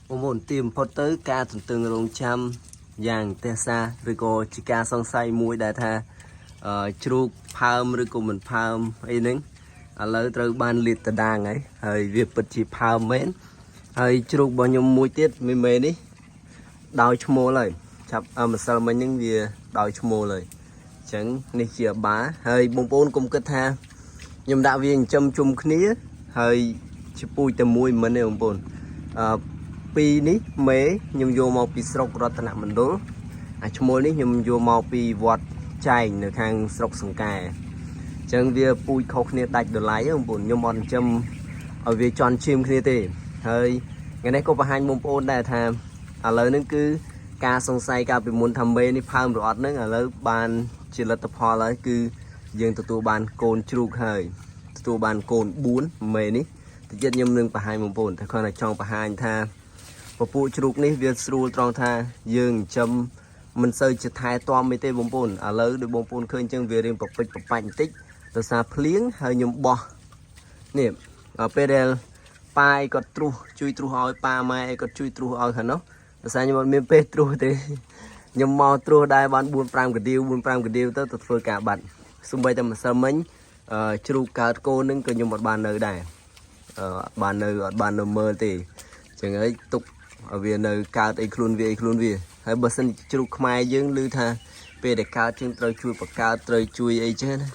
បងប្អូនទីបំផុតទៅការទន្ទឹងរង់ចាំយ៉ាងទេសសាឬក៏ជាការសង្ស័យមួយដែលថាជ្រូកផើមឬក៏មិនផើមអីហ្នឹងឥឡូវត្រូវបានលាតត្រដាងហើយហើយវាពិតជាផើមមែនហើយជ្រូករបស់ខ្ញុំមួយទៀតមេមេនេះដោយឈ្មោលហើយចាប់អម្សិលមិញហ្នឹងវាដោយឈ្មោលហើយអញ្ចឹងនេះជាបាហើយបងប្អូនកុំគិតថាខ្ញុំដាក់វាចិញ្ចឹមជុំគ្នាហើយជាពូជតែមួយមិនទេបងប្អូនពីរនេះមេខ្ញុំយកមកពីស្រុករតនមណ្ឌលអាឈ្មោះនេះខ្ញុំយកមកពីវត្តចែងនៅខាងស្រុកសង្កែអញ្ចឹងវាពូជខុសគ្នាដាច់ដライបងប្អូនខ្ញុំអត់ចិញ្ចឹមឲ្យវាជន់ឈាមគ្នាទេហើយថ្ងៃនេះក៏បង្ហាញបងប្អូនដែរថាឥឡូវហ្នឹងគឺការសង្ស័យកាលពីមុនថាមេនេះផើមឬអត់ហ្នឹងឥឡូវបានជាលទ្ធផលហើយគឺយើងទទួលបានកូនជ្រូកហើយទទួលបានកូន4មេនេះតិចទៀតខ្ញុំនឹងបង្ហាញបងប្អូនតែគ្រាន់តែចង់បង្ហាញថា ពពួកជ្រូកនេះវាស្រួលត្រង់ថាយើងចិញ្ចឹមមិនសូវជាថែទាំអីទេបងប្អូនឥឡូវដូចបងប្អូនឃើញអញ្ចឹងវារៀងប្រពេចប្របាច់បន្តិចដោយសារភ្លៀងហើយខ្ញុំបោះនេះដល់ពេលដែលប៉ាយគាត់ត្រុសជួយត្រុសឲ្យប៉ាម៉ែអីគាត់ជួយត្រុសឲ្យខាងនោះដោយសារខ្ញុំអត់មានពេលត្រុសទេខ្ញុំមកត្រុសដែរបាន4 5កដៀវ4 5កដៀវទៅទៅធ្វើការបាត់សំបីតែម្សិលមិញជ្រូកកើតកូននឹងក៏ខ្ញុំអត់បាននៅដែរអត់បាននៅអត់បាននៅមើលទេចឹងហើយទុក ឲ្យវានៅកើតអីខ្លួនវាអីខ្លួនវាហើយបើសិនជាជ្រូកខ្មែរយើងឮថាពេលដែលកើតជាងត្រូវជួយបង្កើតត្រូវជួយអីចឹងណា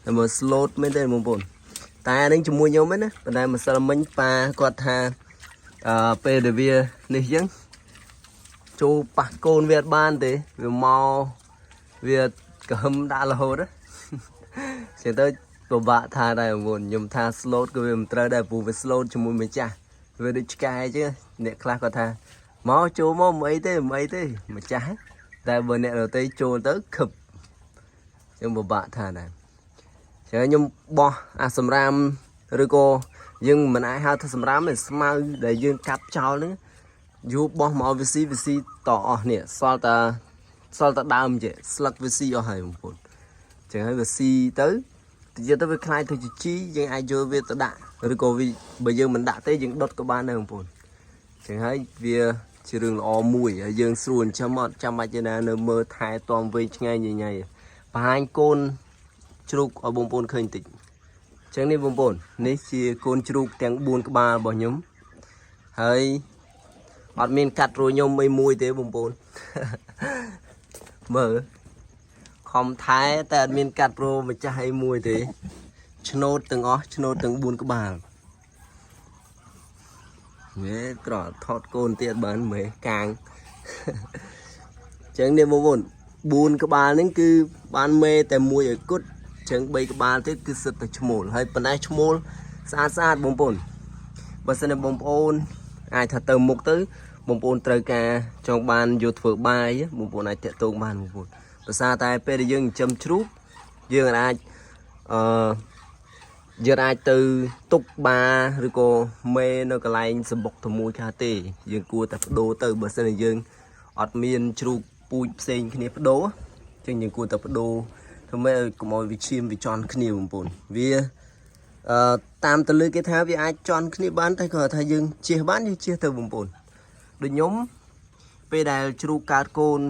តែមើល slot មែនទេបងប្អូនតែអានឹងជាមួយខ្ញុំហ្នឹងណាប៉ុន្តែម្សិលមិញប៉ាគាត់ថាពេលដែលវានេះចឹងចូលប៉ះកូនវាអត់បានទេវាមកវាកហឹមដាក់រហូតណា ចឹងទៅពិបាកថាដែរបងប្អូនខ្ញុំថា slot ក៏វាមិនត្រូវដែរព្រោះវា slot ជាមួយម្ចាស់វាដូចឆ្កែចឹងអ្នកខ្លះគាត់ថាមកចូលមកមិនអីទេមិនអីទេម្ចាស់តែបើអ្នកដទៃចូលទៅខឹបចឹងពិបាកថាដែរចឹងខ្ញុំបោះអាសម្រាមឬក៏យើងមិនអាចហៅថាសម្រាមទេស្មៅដែលយើងកាប់ចោលហ្នឹងយូរបោះមកឲ្យវាស៊ីវាស៊ីតអស់នេះសល់តែសល់តែដើមចេះស្លឹកវាស៊ីអស់ហើយបងប្អូនចឹងហើយវាស៊ីទៅតិចទៅវាខ្លាយទៅជាជីយើងអាចយកវាទៅដាក់ឬក៏វាបើយើងមិនដាក់ទេយើងដុតក៏បានដែរបងប្អូនចឹងហើយវាជារឿងល្អមួយហើយយើងស្រួលចិញ្ចឹមអត់ចាំបាច់ទេណានៅមើលថែទាំវែងឆ្ងាយញញ៉ៃបង្ហាញកូនជ្រូកឲ្យបងប្អូនឃើញតិចចឹងនេះបងប្អូននេះជាកូនជ្រូកទាំង4ក្បាលរបស់ខ្ញុំហើយអត់មានកាត់រួញខ្ញុំអីមួយទេបងប្អូន មើលខំថែតែអត់មានកាត់ប្រូម្ចាស់អីមួយទេឆ្នោតទាំងអស់ឆ្នោតទាំង4ក្បាលមេក្រថតកូនទៀតបានមេកាង ចឹងនេះបងប្អូន4ក្បាលហ្នឹងគឺបានមេតែមួយឲ្យគត់ចឹង3ក្បាលទៀតគឺសិតតែឈ្មោលហើយប៉ុន្តែឈ្មោលស្អាតស្អាតបងប្អូនបើសិនជាបងប្អូនអាចថាទៅមុខទៅបងប្អូនត្រូវការចង់បានយកធ្វើបាយបងប្អូនអាចតាក់ទងបានបងប្អូនដោយសារតែពេលដែលយើងចិញ្ចឹមជ្រូកយើងអាចអឺយើងអាចទៅទុកបាឬក៏មេនៅកន្លែងសម្បុកទៅមួយខ្លះទេយើងគួរតែបដូរទៅបើសិនជាយើងអត់មានជ្រូកពូជផ្សេងគ្នាបដូរចឹងយើងគួរតែបដូរធ្វើម៉េចឲ្យកុំឲ្យវាឈាមវាជន់គ្នាបងប្អូនវាតាមទៅលើគេថាវាអាចជន់គ្នាបានតែគាត់ថាយើងជៀសបានយើងជៀសទៅបងប្អូនដូចខ្ញុំពេលដែលជ្រូកកើតកូន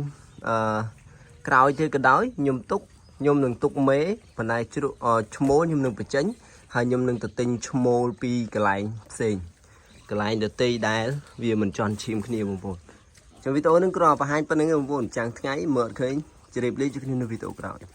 ក្រោយទៅក៏ដោយខ្ញុំទុកខ្ញុំនឹងទុកមេប៉ុន្តែជ្រូកឈ្មោលខ្ញុំនឹងបញ្ចេញហើយខ្ញុំនឹងទៅទិញឈ្មោលពីកន្លែងផ្សេងកន្លែងដទៃដែលវាមិនជន់ឈាមគ្នាបងប្អូនចឹងវីដេអូនឹងគ្រាន់បង្ហាញប៉ុណ្្នឹងឯងបងប្អូនចាំងថ្ងៃមើលអត់ឃើញជម្រាបលាជួបគ្នានៅវីដេអូក្រោយ។